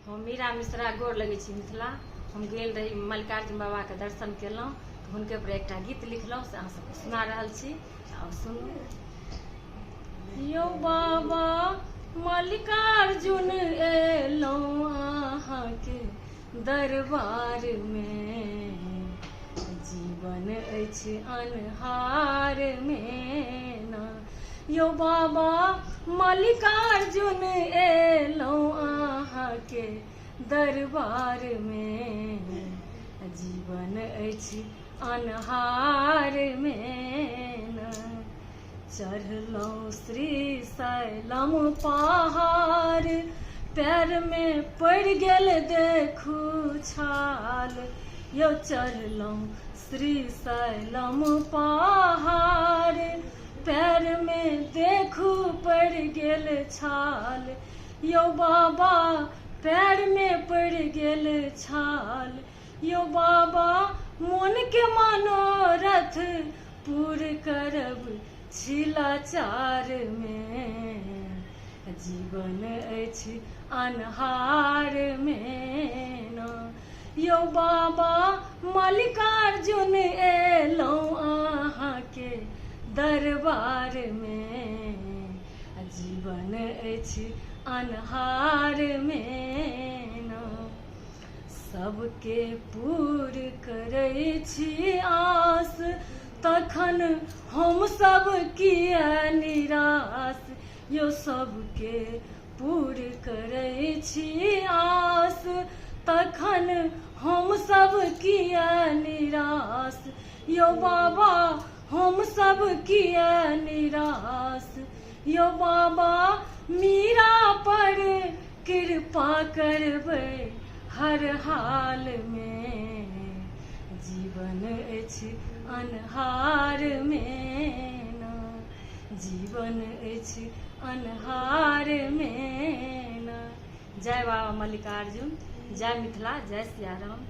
हम मीरा मिश्रा गोर लगै छी मिथिला। हम गेल रही मल्लिकार्जुन बाबाके दर्शन केलहुँ तऽ हुनके पर एकटा गीत लिखलहुँ, से अहाँ सबके सुना रहल छी, आउ सुनू। यौ बाबा मल्लिकार्जुन एलहुँ अहाँके दरबारमे, जीवन अछि अन्हारमे ना। यौ बाबा मल्लिकार्जुन एलहुँ अहाँके दरबारमे, जीवन अछि अन्हारमे ना। चढ़लहुँ श्रीशैलम पहाड़, पैरमे पड़ि गेल देखू छाल। यौ चढ़लहुँ श्रीशैलम पहाड़, पैरमे देखू पड़ि गेल छाल। यौ बाबा पैरमे पड़ि गेल छाल। यौ बाबा मोनके मनोरथ पूर करब छी लाचारमे, जीवन अछि अन्हारमे ना। यौ बाबा मल्लिकार्जुन एलहुँ अहाँके दरबारमे, जीवन अछि अन्हारमे ना। सबके पूर करै छी आस, तखन हम सब किया निराश। यो सबके पूर करै छी आस, तखन हम सब किया निराश। यो बाबा हम सब किया निराश। यो बाबा मीरा पर कृपा करबै हर हाल मे, जीवन अछि अन्हार मे ना। जीवन अछि अन्हार मे ना। जय बाबा मल्लिकार्जुन, जय मिथिला, जय सियाराम।